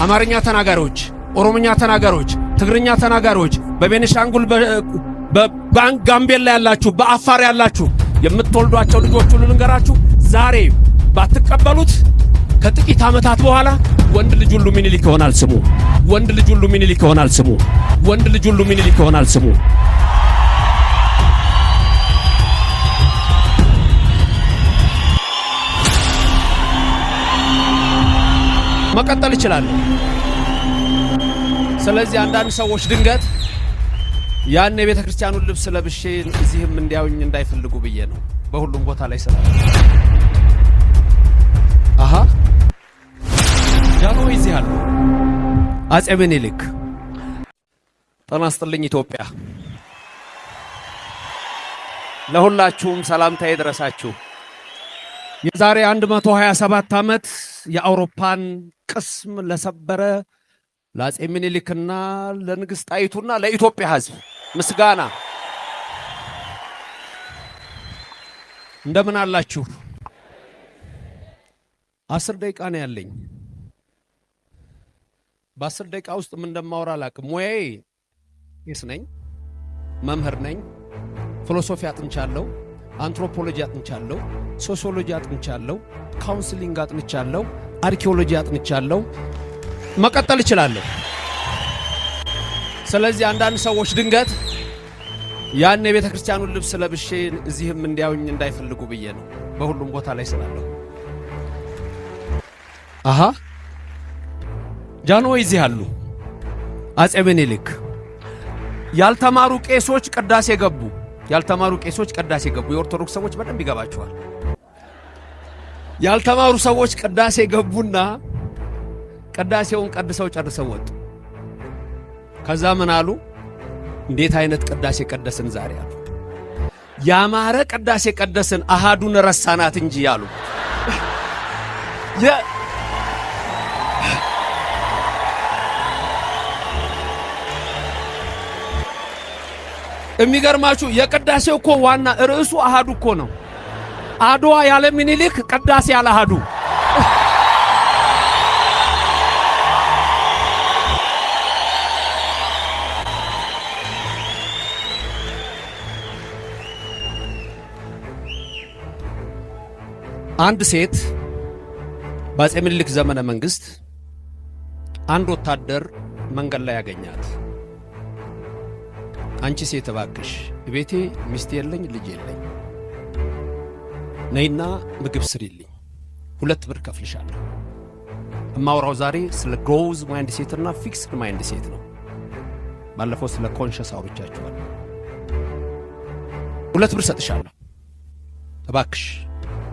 አማርኛ ተናጋሪዎች፣ ኦሮምኛ ተናጋሪዎች፣ ትግርኛ ተናጋሪዎች፣ በቤኒሻንጉል፣ በጋምቤላ ያላችሁ፣ በአፋር ያላችሁ የምትወልዷቸው ልጆች ሁሉ ልንገራችሁ፣ ዛሬ ባትቀበሉት ከጥቂት ዓመታት በኋላ ወንድ ልጅ ሁሉ ሚኒሊክ ይሆናል ስሙ። ወንድ ልጅ ሁሉ ሚኒሊክ ይሆናል ስሙ። ወንድ ልጅ ሁሉ ሚኒሊክ ይሆናል ስሙ። መቀጠል እችላለሁ። ስለዚህ አንዳንድ ሰዎች ድንገት ያን የቤተ ክርስቲያኑን ልብስ ለብሼ እዚህም እንዲያዩኝ እንዳይፈልጉ ብዬ ነው። በሁሉም ቦታ ላይ ስራ አሃ ጃንሆይ እዚህ አሉ። አጼ ምኒልክ። ጤና ይስጥልኝ ኢትዮጵያ። ለሁላችሁም ሰላምታ ይድረሳችሁ። የዛሬ 127 ዓመት የአውሮፓን ቅስም ለሰበረ ለአጼ ምኒልክና ለንግሥት ጣይቱና ለኢትዮጵያ ሕዝብ ምስጋና። እንደምን አላችሁ? 10 ደቂቃ ነው ያለኝ። በ10 ደቂቃ ውስጥ ምን እንደማወራ አላውቅም። ሙያዬ ቄስ ነኝ፣ መምህር ነኝ፣ philosophy አጥንቻለሁ፣ አንትሮፖሎጂ አጥንቻለሁ፣ ሶሲዮሎጂ አጥንቻለሁ፣ counseling አጥንቻለሁ፣ አርኪኦሎጂ አጥንቻለሁ። መቀጠል እችላለሁ። ስለዚህ አንዳንድ ሰዎች ድንገት ያን የቤተ ክርስቲያኑን ልብስ ለብሼ እዚህም እንዲያዩኝ እንዳይፈልጉ ብዬ ነው። በሁሉም ቦታ ላይ ስላለሁ። አሃ ጃንሆይ እዚህ አሉ። አጼ ምኒልክ። ያልተማሩ ቄሶች ቅዳሴ ገቡ። ያልተማሩ ቄሶች ቅዳሴ ገቡ። የኦርቶዶክስ ሰዎች በደንብ ይገባቸዋል። ያልተማሩ ሰዎች ቅዳሴ ገቡና ቅዳሴውን ቀድሰው ጨርሰው ወጡ። ከዛ ምን አሉ? እንዴት አይነት ቅዳሴ ቀደስን ዛሬ አሉ። ያማረ ቅዳሴ ቀደስን፣ አሃዱን ረሳናት እንጂ አሉ። የሚገርማችሁ የቅዳሴው እኮ ዋና ርዕሱ አሃዱ እኮ ነው። አድዋ ያለ ምኒልክ፣ ቅዳሴ ያለ አሃዱ። አንድ ሴት በአፄ ምኒልክ ዘመነ መንግስት አንድ ወታደር መንገድ ላይ ያገኛት። አንቺ ሴት እባክሽ ቤቴ ሚስት የለኝ፣ ልጅ የለኝ፣ ነይና ምግብ ስሪልኝ፣ 2 ብር ከፍልሻለሁ። እማውራው ዛሬ ስለ growth mindset እና fixed mindset ነው። ባለፈው ስለ conscious አውርቻችኋለሁ። 2 ብር ሰጥሻለሁ፣ እባክሽ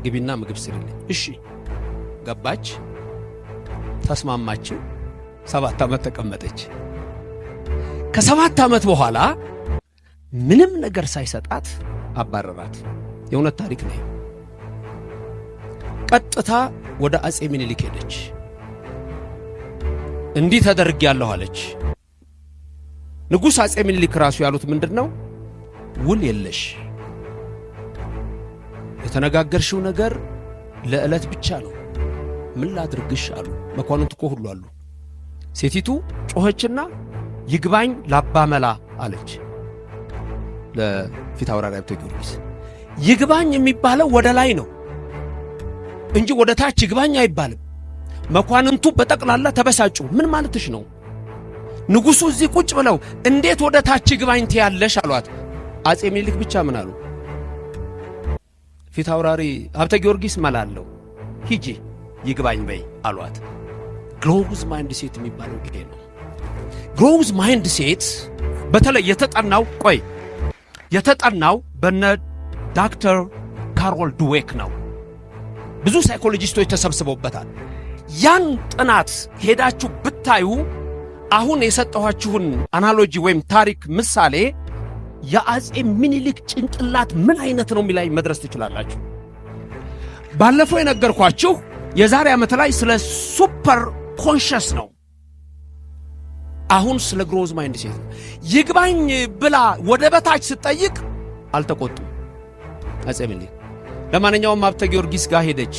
ግቢና ምግብ ስሪልኝ። እሺ ገባች፣ ተስማማችው። 7 ዓመት ተቀመጠች። ከ7 ዓመት በኋላ ምንም ነገር ሳይሰጣት አባረራት። የእውነት ታሪክ ነው። ቀጥታ ወደ አጼ ምኒልክ ሄደች። እንዲህ ተደርጌያለሁ አለች። ንጉሥ አጼ ምኒልክ ራሱ ያሉት ምንድን ነው? ውል የለሽ፣ የተነጋገርሽው ነገር ለዕለት ብቻ ነው። ምን ላድርግሽ አሉ። መኳንንት እኮ ሁሉ አሉ። ሴቲቱ ጮኸችና ይግባኝ ላባመላ አለች ለፊት አውራሪ ሀብተ ጊዮርጊስ። ይግባኝ የሚባለው ወደ ላይ ነው እንጂ ወደ ታች ይግባኝ አይባልም። መኳንንቱ በጠቅላላ ተበሳጩ። ምን ማለትሽ ነው? ንጉሡ እዚህ ቁጭ ብለው እንዴት ወደ ታች ይግባኝ ትያለሽ አሏት። አጼ ምኒልክ ብቻ ምን አሉ? ፊት አውራሪ ሀብተ ጊዮርጊስ መላለው፣ ሂጂ ይግባኝ በይ አሏት። Growth mindset የሚባለው ይሄ ነው። Growth mindset በተለይ የተጠናው፣ ቆይ፣ የተጠናው በነ ዶክተር ካሮል ድዌክ ነው። ብዙ ሳይኮሎጂስቶች ተሰብስበውበታል። ያን ጥናት ሄዳችሁ ብታዩ አሁን የሰጠኋችሁን analogy ወይም ታሪክ ምሳሌ የአጼ ምኒልክ ጭንቅላት ምን አይነት ነው የሚል ላይ መድረስ ትችላላችሁ። ባለፈው የነገርኳችሁ የዛሬ ዓመት ላይ ስለ super conscious ነው። አሁን ስለ growth mindset ነው። ይግባኝ ብላ ወደ በታች ስትጠይቅ አልተቆጡም አጼ ምኒልክ። ለማንኛውም ሀብተ ጊዮርጊስ ጋር ሄደች።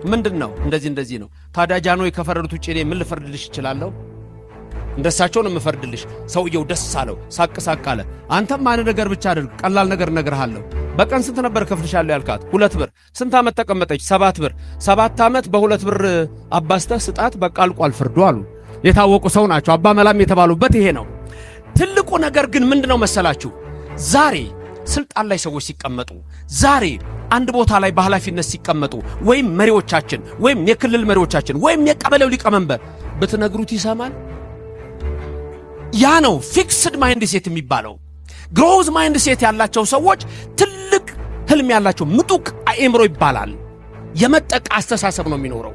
ምንድን ነው? እንደዚህ እንደዚህ ነው። ታዲያ ጃንሆይ ከፈረዱት ውጭ እኔ ምን ልፈርድልሽ እችላለሁ? እንደሳቸው ነው የምፈርድልሽ። ሰውየው ደስ አለው፣ ሳቅ ሳቅ አለ። አንተም አንድ ነገር ብቻ አድርግ፣ ቀላል ነገር እነግርሃለሁ። በቀን ስንት ነበር ከፍልሻለሁ ያልካት? 2 ብር። ስንት ዓመት ተቀመጠች? 7 ብር። 7 ዓመት በ2 ብር አባዝተህ ስጣት፣ በቃ አልቋል ፍርዱ አሉ። የታወቁ ሰው ናቸው። አባ መላም የተባሉበት ይሄ ነው። ትልቁ ነገር ግን ምንድነው መሰላችሁ? ዛሬ ስልጣን ላይ ሰዎች ሲቀመጡ፣ ዛሬ አንድ ቦታ ላይ በኃላፊነት ሲቀመጡ፣ ወይም መሪዎቻችን ወይም የክልል መሪዎቻችን ወይም የቀበሌው ሊቀመንበር ብትነግሩት ይሰማል። ያ ነው fixed mindset የሚባለው። Growth mindset ያላቸው ሰዎች ትልቅ ህልም ያላቸው ምጡቅ አእምሮ ይባላል። የመጠቀ አስተሳሰብ ነው የሚኖረው።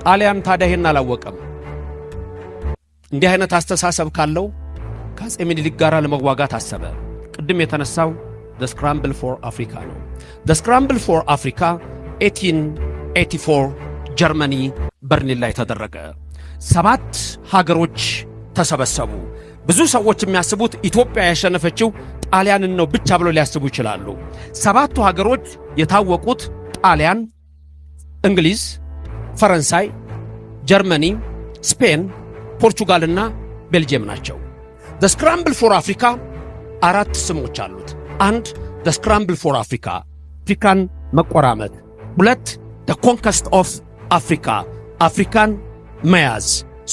ጣሊያን ታዲያ ይሄን አላወቀም። እንዲህ አይነት አስተሳሰብ ካለው ከአፄ ምኒልክ ጋር ለመዋጋት አሰበ። ቅድም የተነሳው the scramble for Africa ነው። The scramble for Africa 1884 ጀርመኒ በርሊን ላይ ተደረገ። ሰባት ሀገሮች ተሰበሰቡ። ብዙ ሰዎች የሚያስቡት ኢትዮጵያ ያሸነፈችው ጣሊያንን ነው ብቻ ብለው ሊያስቡ ይችላሉ። ሰባቱ ሀገሮች የታወቁት ጣሊያን፣ እንግሊዝ፣ ፈረንሳይ፣ ጀርመኒ፣ ስፔን፣ ፖርቹጋልና ቤልጅየም ናቸው። The scramble for Africa አራት ስሞች አሉት። አንድ፣ the scramble for Africa፣ አፍሪካን መቆራመት። ሁለት፣ the conquest of Africa፣ አፍሪካን መያዝ።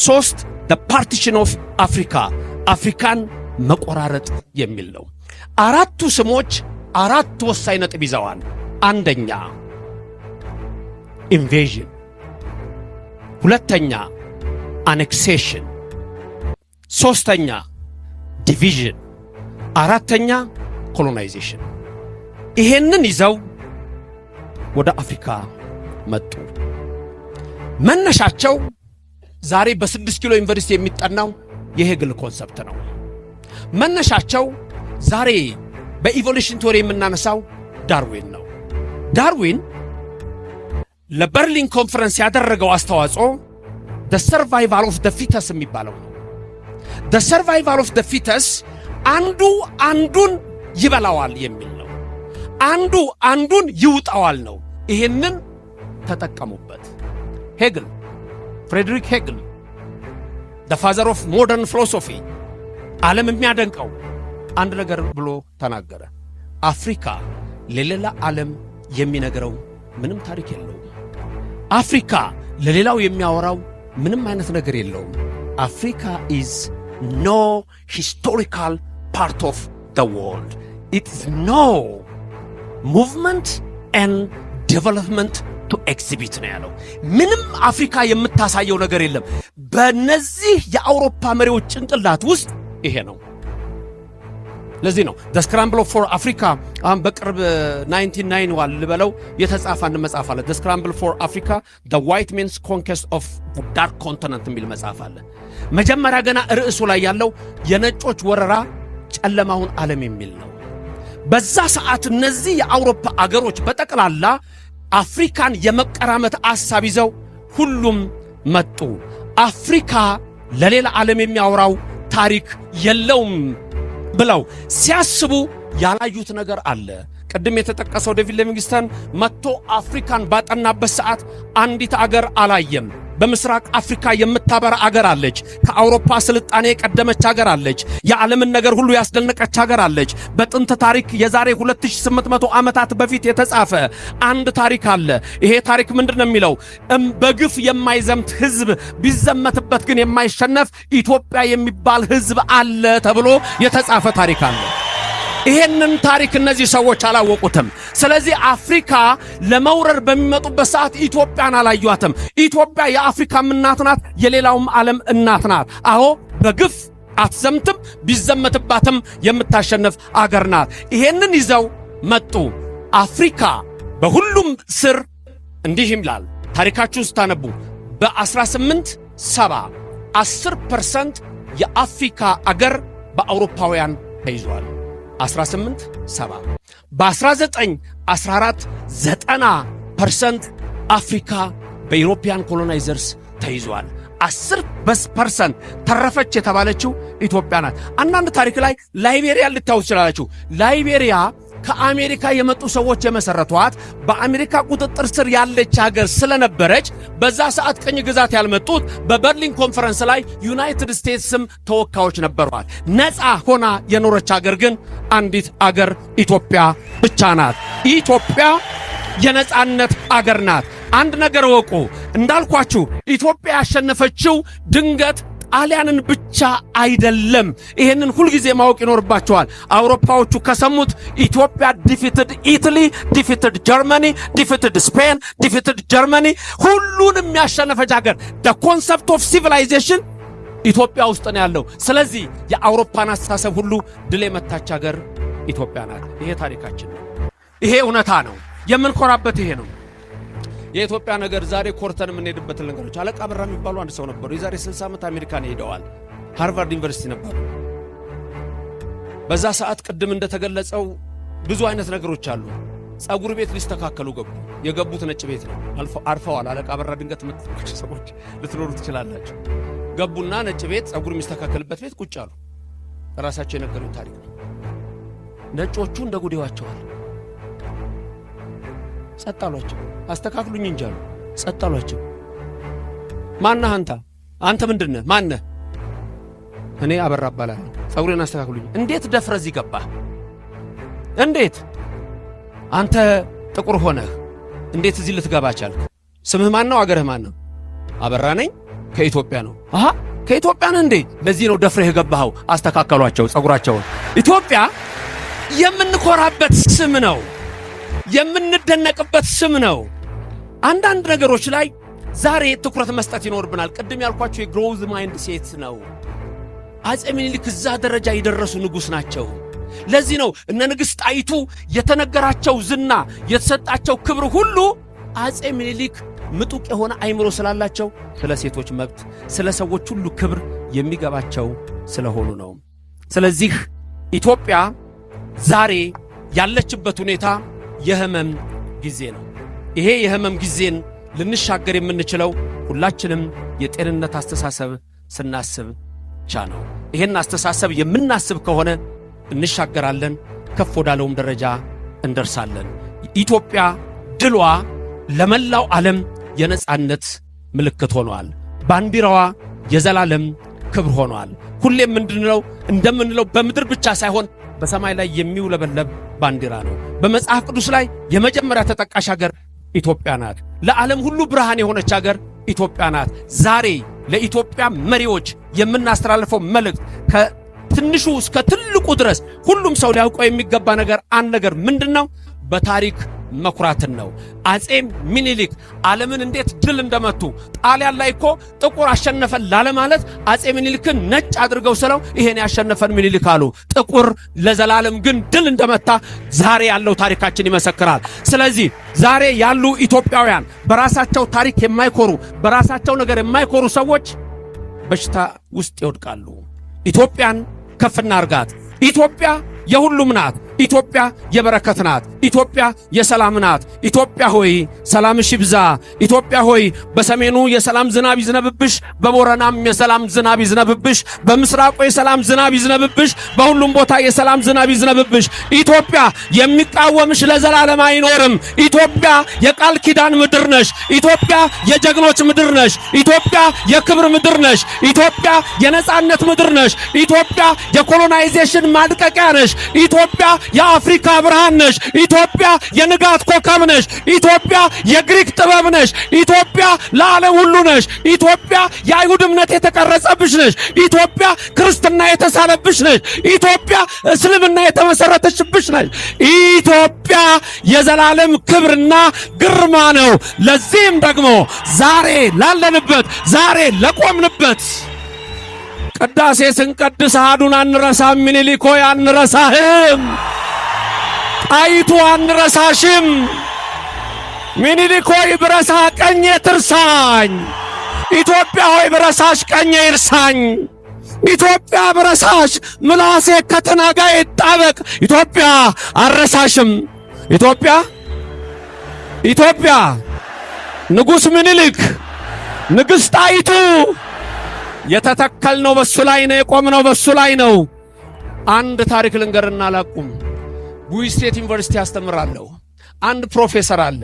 ሶስት፣ the partition of Africa፣ አፍሪካን መቆራረጥ የሚል ነው። አራቱ ስሞች አራት ወሳኝ ነጥብ ይዘዋል። አንደኛ invasion፣ ሁለተኛ annexation፣ ሶስተኛ division፣ አራተኛ colonization። ይሄንን ይዘው ወደ አፍሪካ መጡ። መነሻቸው ዛሬ በ6 ኪሎ ዩኒቨርሲቲ የሚጠናው የሄግል concept ነው። መነሻቸው ዛሬ በ evolution theory የምናነሳው ዳርዊን ነው። ዳርዊን ለበርሊን ኮንፈረንስ ያደረገው አስተዋጽኦ the survival of the fittest የሚባለው ነው። The survival of the fittest አንዱ አንዱን ይበላዋል የሚል ነው። አንዱ አንዱን ይውጠዋል ነው። ይሄንን ተጠቀሙበት። ሄግል፣ ፍሬድሪክ ሄግል፣ the father of modern philosophy፣ ዓለም የሚያደንቀው አንድ ነገር ብሎ ተናገረ። አፍሪካ ለሌላ ዓለም የሚነግረው ምንም ታሪክ የለውም። አፍሪካ ለሌላው የሚያወራው ምንም አይነት ነገር የለውም። Africa is no historical part of the world. It is no movement and development to exhibit ነው ያለው። ምንም አፍሪካ የምታሳየው ነገር የለም። በእነዚህ የአውሮፓ መሪዎች ጭንቅላት ውስጥ ይሄ ነው። ለዚህ ነው the scramble for Africa። አሁን በቅርብ 1991 ልበለው የተጻፈ አንድ መጽሐፍ አለ። The scramble for Africa: the white man's conquest of dark continent የሚል መጽሐፍ አለ። መጀመሪያ ገና ርዕሱ ላይ ያለው የነጮች ወረራ ጨለማውን ዓለም የሚል ነው። በዛ ሰዓት እነዚህ የአውሮፓ አገሮች በጠቅላላ አፍሪካን የመቀራመት አሳብ ይዘው ሁሉም መጡ። አፍሪካ ለሌላ ዓለም የሚያወራው ታሪክ የለውም ብለው ሲያስቡ ያላዩት ነገር አለ። ቅድም የተጠቀሰው ዴቪድ ሊቪንግስተን መጥቶ አፍሪካን ባጠናበት ሰዓት አንዲት አገር አላየም። በምስራቅ አፍሪካ የምታበራ አገር አለች። ከአውሮፓ ስልጣኔ የቀደመች አገር አለች። የዓለምን ነገር ሁሉ ያስደነቀች አገር አለች። በጥንት ታሪክ የዛሬ 2800 ዓመታት በፊት የተጻፈ አንድ ታሪክ አለ። ይሄ ታሪክ ምንድን ነው የሚለው? በግፍ የማይዘምት ሕዝብ፣ ቢዘመትበት ግን የማይሸነፍ ኢትዮጵያ የሚባል ሕዝብ አለ ተብሎ የተጻፈ ታሪክ አለ። ይሄንን ታሪክ እነዚህ ሰዎች አላወቁትም። ስለዚህ አፍሪካ ለመውረር በሚመጡበት ሰዓት ኢትዮጵያን አላዩአትም። ኢትዮጵያ የአፍሪካም እናት ናት፣ የሌላውም ዓለም እናት ናት። አዎ፣ በግፍ አትዘምትም፣ ቢዘመትባትም የምታሸንፍ አገር ናት። ይሄንን ይዘው መጡ። አፍሪካ በሁሉም ስር እንዲህ ይላል። ታሪካችሁን ስታነቡ በ1870 10% የአፍሪካ አገር በአውሮፓውያን ተይዟል። 1870፣ በ1914 90% አፍሪካ በ European colonizers ተይዟል። 10% ተረፈች የተባለችው ኢትዮጵያ ናት። አንዳንድ ታሪክ ላይ ላይቤሪያ ልታዩ ትችላላችሁ። ላይቤሪያ ከአሜሪካ የመጡ ሰዎች የመሰረቷት በአሜሪካ ቁጥጥር ስር ያለች ሀገር ስለነበረች በዛ ሰዓት ቅኝ ግዛት ያልመጡት በበርሊን ኮንፈረንስ ላይ ዩናይትድ ስቴትስም ተወካዮች ነበሯት። ነፃ ሆና የኖረች ሀገር ግን አንዲት አገር ኢትዮጵያ ብቻ ናት። ኢትዮጵያ የነፃነት አገር ናት። አንድ ነገር እወቁ፣ እንዳልኳችሁ ኢትዮጵያ ያሸነፈችው ድንገት ጣሊያንን ብቻ አይደለም። ይሄንን ሁልጊዜ ማወቅ ይኖርባችኋል። አውሮፓዎቹ ከሰሙት ኢትዮጵያ defeated Italy፣ defeated Germany፣ defeated Spain፣ defeated Germany፣ ሁሉንም ያሸነፈች ሀገር፣ the concept of civilization ኢትዮጵያ ውስጥ ነው ያለው። ስለዚህ የአውሮፓን አስተሳሰብ ሁሉ ድል የመታች ሀገር ኢትዮጵያ ናት። ይሄ ታሪካችን ነው። ይሄ እውነታ ነው። የምንኮራበት ይሄ ነው። የኢትዮጵያ ነገር ዛሬ ኮርተን የምንሄድበትን ነገሮች፣ አለቃ አበራ የሚባሉ አንድ ሰው ነበሩ። የዛሬ 60 ዓመት አሜሪካን ሄደዋል። ሃርቫርድ ዩኒቨርሲቲ ነበሩ። በዛ ሰዓት ቅድም እንደተገለጸው ብዙ አይነት ነገሮች አሉ። ጸጉር ቤት ሊስተካከሉ ገቡ። የገቡት ነጭ ቤት ነው። አርፈዋል። አለቃ አበራ ድንገት የምትጠቁ ሰዎች ልትኖሩ ትችላላችሁ። ገቡና ነጭ ቤት ጸጉር የሚስተካከልበት ቤት ቁጭ አሉ። ራሳቸው የነገሩኝ ታሪክ ነው። ነጮቹ እንደ ጉድ ይዋቸዋል። ጸጥ አሏቸው። አስተካክሉኝ እንጂ አሉ። ጸጥ አሏቸው። ማነህ አንተ? አንተ ምንድነህ? ማነህ? እኔ አበራ እባላለሁ። ጸጉሬን አስተካክሉኝ። እንዴት ደፍረህ እዚህ ገባህ? እንዴት አንተ ጥቁር ሆነህ እንዴት እዚህ ልትገባ ቻልክ? ስምህ ማን ነው? አገርህ ማን ነው? አበራ ነኝ፣ ከኢትዮጵያ ነው። አሃ፣ ከኢትዮጵያ ነህ እንዴ? ለዚህ ነው ደፍረህ የገባኸው። አስተካከሏቸው ጸጉራቸውን። ኢትዮጵያ የምንኮራበት ስም ነው። የምንደነቅበት ስም ነው። አንዳንድ ነገሮች ላይ ዛሬ ትኩረት መስጠት ይኖርብናል። ቅድም ያልኳችሁ የ growth mindset ነው። አፄ ምኒልክ እዛ ደረጃ የደረሱ ንጉሥ ናቸው። ለዚህ ነው እነ ንግሥት ጣይቱ የተነገራቸው ዝና፣ የተሰጣቸው ክብር ሁሉ አፄ ምኒልክ ምጡቅ የሆነ አይምሮ ስላላቸው፣ ስለ ሴቶች መብት፣ ስለ ሰዎች ሁሉ ክብር የሚገባቸው ስለሆኑ ነው። ስለዚህ ኢትዮጵያ ዛሬ ያለችበት ሁኔታ የህመም ጊዜ ነው። ይሄ የህመም ጊዜን ልንሻገር የምንችለው ሁላችንም የጤንነት አስተሳሰብ ስናስብ ብቻ ነው። ይሄን አስተሳሰብ የምናስብ ከሆነ እንሻገራለን፣ ከፍ ወዳለውም ደረጃ እንደርሳለን። ኢትዮጵያ ድሏ ለመላው ዓለም የነጻነት ምልክት ሆኗል። ባንዲራዋ የዘላለም ክብር ሆኗል። ሁሌም ምንድነው እንደምንለው በምድር ብቻ ሳይሆን በሰማይ ላይ የሚውለበለብ ባንዲራ ነው። በመጽሐፍ ቅዱስ ላይ የመጀመሪያ ተጠቃሽ ሀገር ኢትዮጵያ ናት። ለዓለም ሁሉ ብርሃን የሆነች ሀገር ኢትዮጵያ ናት። ዛሬ ለኢትዮጵያ መሪዎች የምናስተላልፈው መልእክት ከትንሹ እስከ ትልቁ ድረስ ሁሉም ሰው ሊያውቀው የሚገባ ነገር አንድ ነገር ምንድን ነው? በታሪክ መኩራትን ነው። አፄ ሚኒሊክ ዓለምን እንዴት ድል እንደመቱ፣ ጣሊያን ላይ እኮ ጥቁር አሸነፈን ላለማለት አፄ ሚኒሊክን ነጭ አድርገው ስለው ይሄን ያሸነፈን ሚኒሊክ አሉ። ጥቁር ለዘላለም ግን ድል እንደመታ ዛሬ ያለው ታሪካችን ይመሰክራል። ስለዚህ ዛሬ ያሉ ኢትዮጵያውያን በራሳቸው ታሪክ የማይኮሩ፣ በራሳቸው ነገር የማይኮሩ ሰዎች በሽታ ውስጥ ይወድቃሉ። ኢትዮጵያን ከፍ እናርጋት። ኢትዮጵያ የሁሉም ናት። ኢትዮጵያ የበረከት ናት። ኢትዮጵያ የሰላም ናት። ኢትዮጵያ ሆይ ሰላምሽ ይብዛ። ኢትዮጵያ ሆይ በሰሜኑ የሰላም ዝናብ ይዝነብብሽ፣ በቦረናም የሰላም ዝናብ ይዝነብብሽ፣ በምስራቁ የሰላም ዝናብ ይዝነብብሽ፣ በሁሉም ቦታ የሰላም ዝናብ ይዝነብብሽ። ኢትዮጵያ የሚቃወምሽ ለዘላለም አይኖርም። ኢትዮጵያ የቃል ኪዳን ምድር ነሽ። ኢትዮጵያ የጀግኖች ምድር ነሽ። ኢትዮጵያ የክብር ምድር ነሽ። ኢትዮጵያ የነጻነት ምድር ነሽ። ኢትዮጵያ የ colonization ማድቀቂያ ነሽ። ኢትዮጵያ የአፍሪካ ብርሃን ነሽ። ኢትዮጵያ የንጋት ኮከብ ነሽ። ኢትዮጵያ የግሪክ ጥበብ ነሽ። ኢትዮጵያ ለዓለም ሁሉ ነሽ። ኢትዮጵያ የአይሁድ እምነት የተቀረጸብሽ ነሽ። ኢትዮጵያ ክርስትና የተሳለብሽ ነሽ። ኢትዮጵያ እስልምና የተመሰረተችብሽ ነሽ። ኢትዮጵያ የዘላለም ክብርና ግርማ ነው። ለዚህም ደግሞ ዛሬ ላለንበት፣ ዛሬ ለቆምንበት ቅዳሴ ስንቀድስ አሐዱን አንረሳም። ምኒልክ ሆይ አንረሳህም። ጣይቱ አንረሳሽም። ምኒልክ ሆይ ብረሳ ቀኜ ትርሳኝ። ኢትዮጵያ ሆይ ብረሳሽ ቀኜ ይርሳኝ። ኢትዮጵያ ብረሳሽ ምላሴ ከትናጋ ይጣበቅ። ኢትዮጵያ አረሳሽም። ኢትዮጵያ፣ ኢትዮጵያ፣ ንጉሥ ምኒልክ፣ ንግሥት ጣይቱ፣ የተተከልነው በሱ ላይ ነው። የቆምነው በሱ ላይ ነው። አንድ ታሪክ ልንገርና ላቁም። Bowie State University አስተምራለሁ። አንድ ፕሮፌሰር አለ፣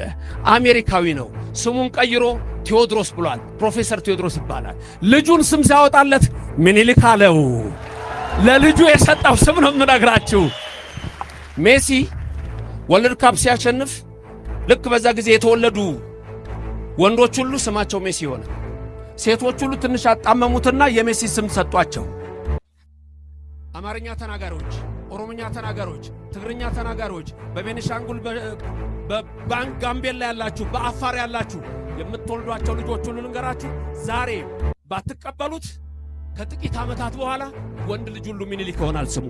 አሜሪካዊ ነው። ስሙን ቀይሮ ቴዎድሮስ ብሏል። ፕሮፌሰር ቴዎድሮስ ይባላል። ልጁን ስም ሲያወጣለት ምኒልክ አለው። ለልጁ የሰጠው ስም ነው የምነግራችሁ። ሜሲ World Cup ሲያሸንፍ ልክ በዛ ጊዜ የተወለዱ ወንዶች ሁሉ ስማቸው ሜሲ ሆነ። ሴቶች ሁሉ ትንሽ አጣመሙትና የሜሲ ስም ሰጧቸው። አማርኛ ተናጋሪዎች፣ ኦሮምኛ ተናጋሪዎች፣ ትግርኛ ተናጋሪዎች፣ በቤኒሻንጉል፣ በጋምቤላ ያላችሁ፣ በአፋር ያላችሁ የምትወልዷቸው ልጆች ሁሉ ልንገራችሁ፣ ዛሬ ባትቀበሉት ከጥቂት ዓመታት በኋላ ወንድ ልጅ ሁሉ ሚኒሊክ ይሆናል ስሙ።